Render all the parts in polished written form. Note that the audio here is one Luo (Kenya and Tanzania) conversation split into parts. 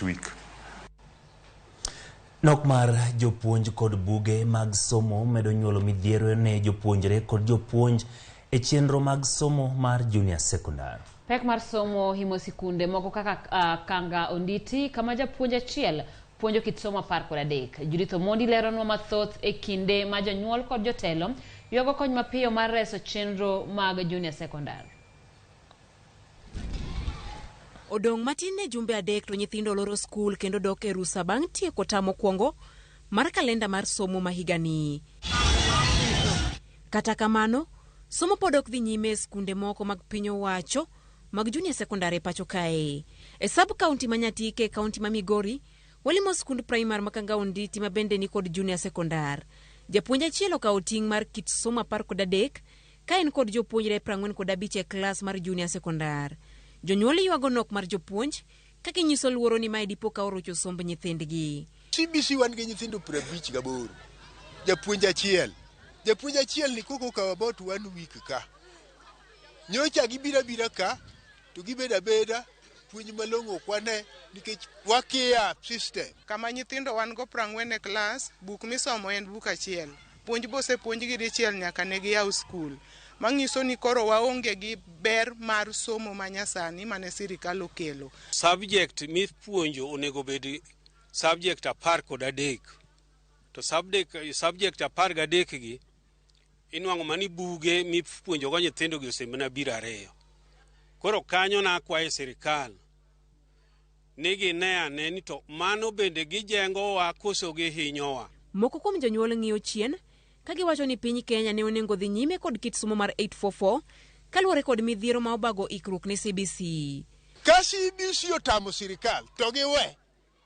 Week. Nok mar jopuonj kod buge mag somo medo nyuolo midhiero ne jopuonjre kod jopuonj e chenro mag somo mar junior secondary. Pek mar somo himo sikunde moko kaka Kanga Onditi kama japuonj achiel puonjo kit somo 13. Judith Omondi leronwa mathoth e kinde ma jonyuol kod jotelo ywago kony mapiyo mar reso chenro mag junior secondary. Odong' matin ne jumbe 3 to nyithindo loro skul kendo dok e rusa bang' tieko tam mokwongo mar kalenda mar somo ma higani. Kata kamano, somo pod ok dhi nyime e skunde moko mag piny owacho mag junior secondary e pacho kae. E sub county ma Nyatike e county ma Migori, walimo skund primar ma Kanga Onditi ma bende ni kod junior secondar. Japuonj achiel okawo ting' mar kit somo 13 ka en kod jopuonjre 45 e klas mar junior secondar. Jonyuol ywago nok mar jopuonj ka ginyiso luoro ni mae dipo ka orocho somb nyithindgi. CBC wan gi nyithindo 58, japuonj achiel. Japuonj achiel ni koko okawo about one week ka. Nyocha gibiro abira ka, to gibedo abeda, puonj malong'o ok wane nikech wakia system. Kama nyithindo wan go 40 e klas, buk misomo en buk achiel. Puonj bosepuonjgi dichiel nyaka ne giyaw skul. Manyiso ni koro waonge gi ber mar somo manyasani mane sirikal okelo. Subject mipuonjo onego bed subject 13. To subject 13 gi inwang'o mani buge mipuonjogo nyithindo gi osemana biro 2. Koro kanyo nakwayo sirikal ni gine ane ni to mano bende gijengowa koso gihinyowa. Moko kuom jonyuol ng'iyo chien ka giwacho ni piny Kenya ne onego dhi nyime kod kit somo mar 844 kaluwore kod midhiero ma obago ikruok ne CBC. Ka CBC otamo sirikal to giwe,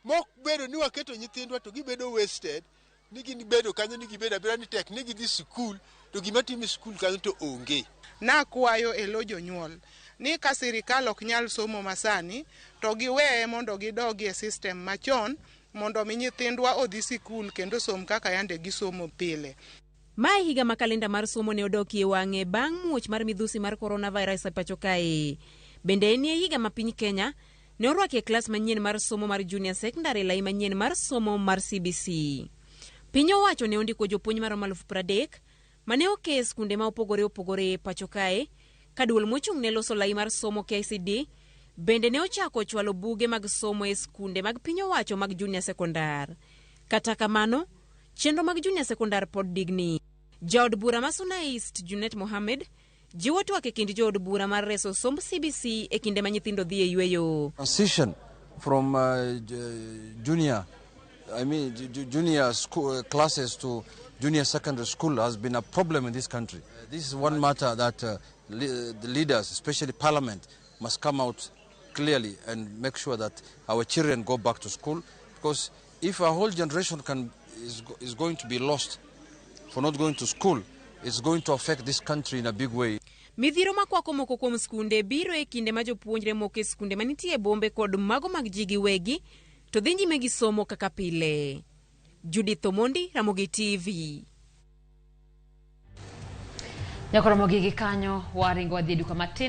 mok bedo ni waketo nyithindwa to gibedo wasted, ni gin bedo kanyo ni gibedo abeda ni tek ni gidhi sikul to gima timo e sikul kanyo to onge. Nakwayo e lo jonyuol ni ka sirikal ok nyal somo masani to giweye mondo gidogi e system machon mondo mi nyithindwa odhi sikul kendo som kaka yande gisomo pile. Mae higa ma kalenda mar somo ne odokie wang'e bang' muoch mar midhusi mar coronavirus e pacho kae. Bende en e higa ma piny Kenya ne orwakie klas manyien mar somo mar junior secondary lai manyien mar somo mar CBC. Piny owacho ne ondiko jopuonj maromo 30,000 mane oke e skunde ma opogore opogore e pacho kae, ka duol mochung' ne loso lai mar somo KICD bende ne ochako chwalo buge mag somo e skunde mag piny owacho mag junior secondar. Kata kamano, chenro mag junior secondar pod digni. Jaod bura ma Suna East Junet Mohammed jiwo twak e kind jood bura mar reso somb CBC e kinde ma nyithindo dhi e yweyo. Transition from junior, I mean, junior school classes to junior secondary school has been a problem in this country. This is one matter that the leaders, especially Parliament, must come out clearly and make sure that our children go back to school, because if a whole generation is going to be lost for not going to school, it's going to affect this country in a big way. Midhiero makwako moko kuom skunde biro e kinde ma jopuonjre moko e skunde manitie e bombe kod mago mag ji giwegi to dhi nyime gi somo kaka pile. Judith Omondi, Ramogi TV. Nyakoromo gi kanyo waringo wadhi e duka matin.